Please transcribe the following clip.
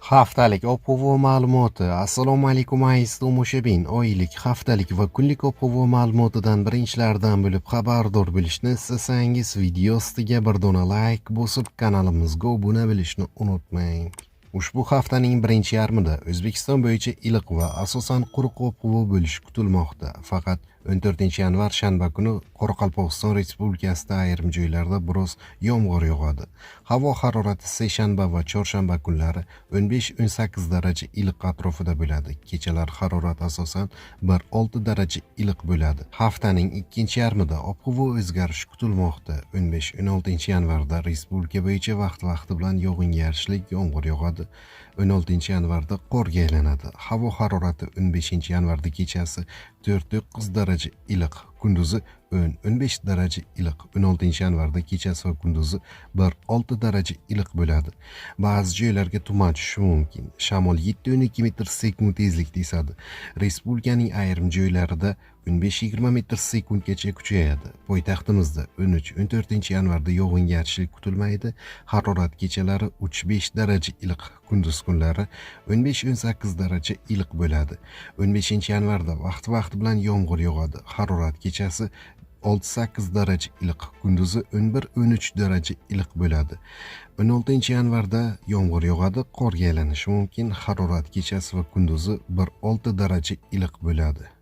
Haftalik ob-havo ma'lumoti. Assalomu alaykum, aziz tomoshabin. Oylik, haftalik va kunlik ob-havo ma'lumotidan birinchilardan bo'lib xabardor bo'lishni istasangiz, video ostiga bir dona layk bosib, kanalimizga obuna bo'lishni unutmang. Ushbu haftaning birinchi yarmida O'zbekiston bo'yicha iliq va asosan quruq ob-havo bo'lishi kutilmoqda. Faqat 14-yanvar shanba kuni Qoraqalpog'iston Respublikasida ayrim joylarda biroz yomg'ir yog'adi. Havo harorati seshanba va chorshanba kunlari 15-18 daraja iliq atrofida bo'ladi. Kechalar harorat asosan 1-6 daraja iliq bo'ladi. Haftaning ikkinchi yarmida ob-havo o'zgarishi kutilmoqda. 15-16 yanvarda respublika bo'yicha vaqti-vaqti bilan yog'ingarchilik yomg'ir yog'adi. 16 yanvarda qorga aylanadi. Havo harorati 15 yanvarda kechasi 4-9 daraja iliq, kunduzi 10-15 daraja iliq. 16 yanvarda kechasi va kunduzi 1-6 daraja iliq bo'ladi. Ba'zi joylarga tuman tushishi mumkin. Shamol 7-12 metr sekund tezlikda esadi. Respublikaning ayrim joylarida 15-20 metr sekundgacha kuchayadi. Poytaxtimizda 13-14 yanvarda yog'ingarchilik kutilmaydi. Harorat kechalari 3-5 daraja iliq, kunduz kunlari 15-18 daraja iliq bo'ladi. 15 yanvarda vaqti-vaqti bilan yomg'ir yog'adi. Harorat kechasi 6-8 daraja iliq, kunduzi 11-13 daraja iliq bo'ladi. 16 yanvarda yomg'ir yog'adi, qorga aylanishi mumkin. Harorat kechasi va kunduzi 1-6 daraja iliq bo'ladi.